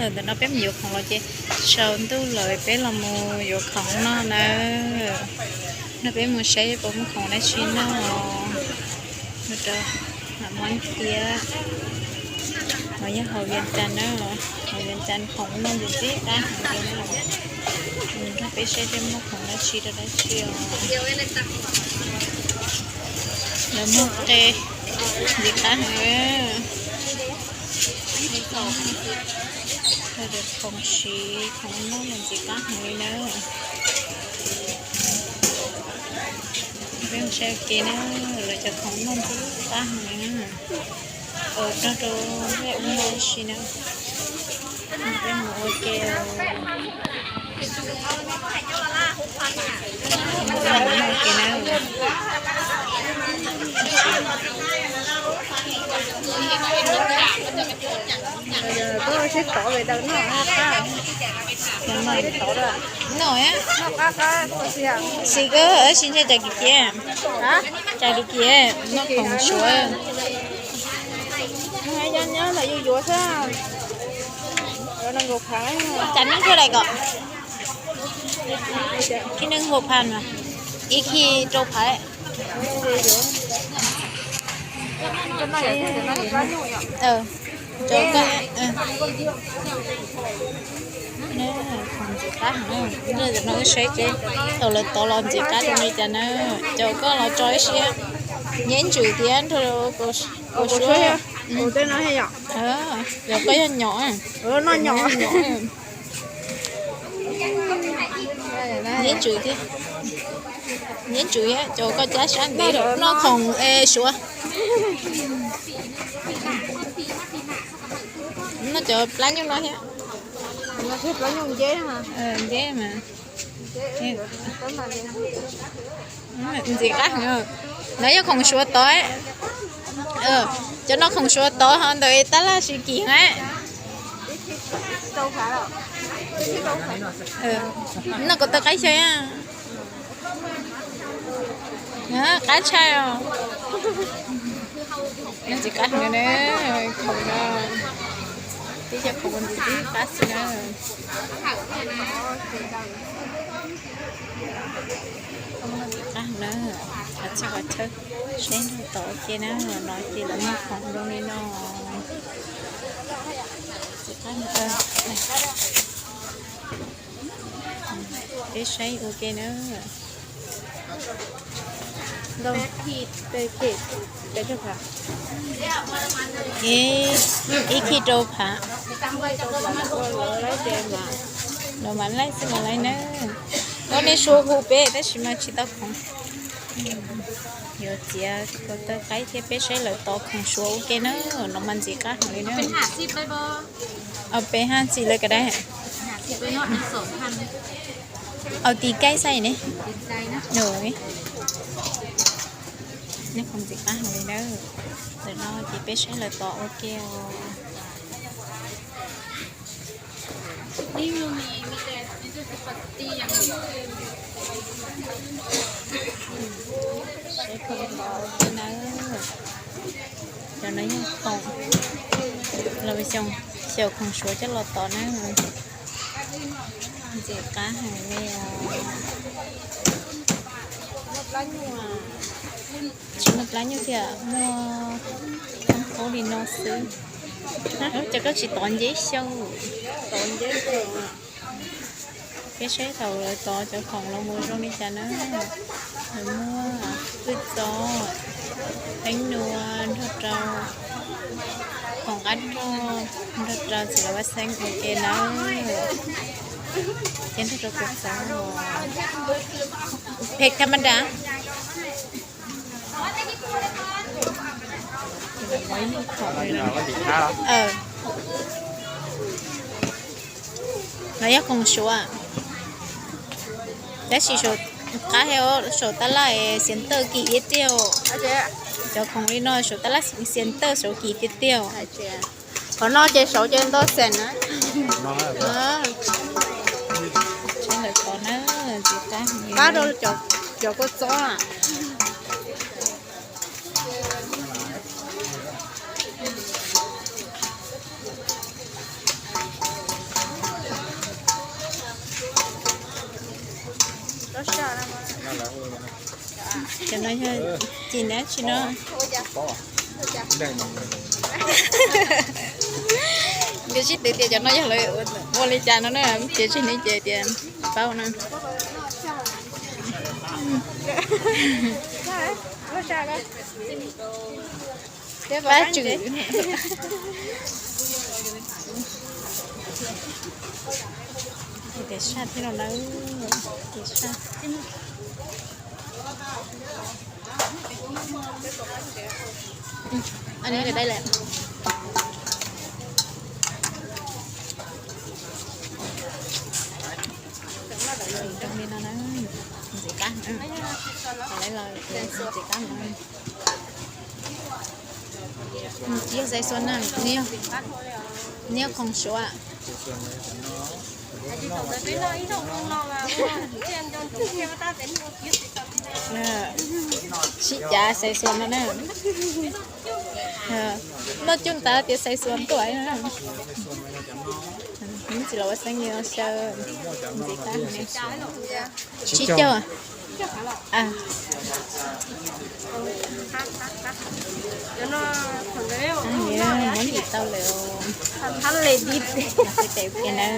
Ntawm no peb mus yuav khoom los ces tsaus ntuj lawm, peb los mus yuav khoom noj nawb. No peb mus saib puas muaj khoom dab tsi noj. Mus rau mam muab thiab. No yog hauv Vias Cas na, hauv Vias Cas khoom noj ntxim ntxim qab heev li na. Nrog peb saib tej muaj khoom dab tsi rau dab tsi os. Lawv muag qe ntxim qab heev. Khoom siv khoom noj ntxim qab heev li na. Peb mus saib ua ke na, lawv cov khoom noj ntxim qab heev li na. Ua rau rau nqaij ua noj si na. Peb mus ua ke. Koj sib tov ve daws noj qab. Noj, xis koj ib si ntshai cas kim kiv, cas kim kiv noj khoom suav. Cas neeg nkaum phav, neeg nkaum phav mas ib khi rau phav. Ntxim qab heev, no saib ces thaum lawv tov los ntxim qab zoo li cas na. Cov koj los tso ib siab, nyob ntsws thiab nrog kaus suab. Yog koj yog nyom, nyob ntsws thiab, nyob ntsws thiab, cov koj cab sab ntev noj khoom suav. Noj cov plab nyuj no thiab. Nceb mas. Ntxim qab heev. No yog khoom suav tod. Cov no khoom suav tod ho ntawm tab laj siv kim na. Noj kom tau qaib xyaw. Qab tshaj os. Ntxim qab heev na, khoom no, tib cov khoom ntxim qab xwb na. Ntxim qab na, qhov txhia qhov chaw, saib nrog tod ua ke na, no ces lawv muag khoom zoo li no. Peb saib ua ke na. Ib khi rau phav. Los mas laij xwb mas laij na. Ua nej suav hu peb tab sis mas tsis tau khoom. Yuav txiav kom tau qaib thiab, peb saib lawv tov khoom suav ua ke na, no mas ntxim qab heev li na. Peb hab txim lawv ka dai. Au tis kaij xaij ne. Nej khoom ntxim qab heev li na. Ntawm no ces peb saib lawv tov ua ke os. Saib khoom tov ua ke na. Cov no yog khoom, los xyaum khoom suav coj los tov na. Ntxim qab heev li os. Tsis muaj plab nyuj thiab, muaj qhaub li no xwb. Ces koj tsis tov nceb xyaw. Peb saib thaum lawv tov cov khoom los mus zoo li cas na. Lawv muab kwj txob, qeeb nua nrog rau khoom qab nrog, nrog rau txiv lawv vaj xeeb ua ke nawb. Ces nrog rau kua txob, phem thaj ma nra. No yog khoom suav, tab sis qab heev, saum tab laj xiav tawj kim tiag tiag. Cov khoom li no saum tab laj xiav tawj saum kim tiag tiag. Qhov no ces saud ces ntau xees na. Ntxim qab, qab rau cov kua txob. Cov no yog cim dab tsi no? Nws sib twv tias cov no yog lawv ua li cas no na, ces tsis ne ces tias paub no. Pab tswm. Tias saj thiab no na, tias saj. Anw li dai lawm. Li no na, ntxiv qab, ntxiv qab no. Tsis yog xaiv xuas na, nws yog khoom suav. Sib cav xaiv xuas no na. Noj coj ntawd tias xaiv xuas tuaj. Tsis los ua xeeb li xyaw ntxiv qab. Tsib caug. Muab dim tau lawm. Tes ua ke na.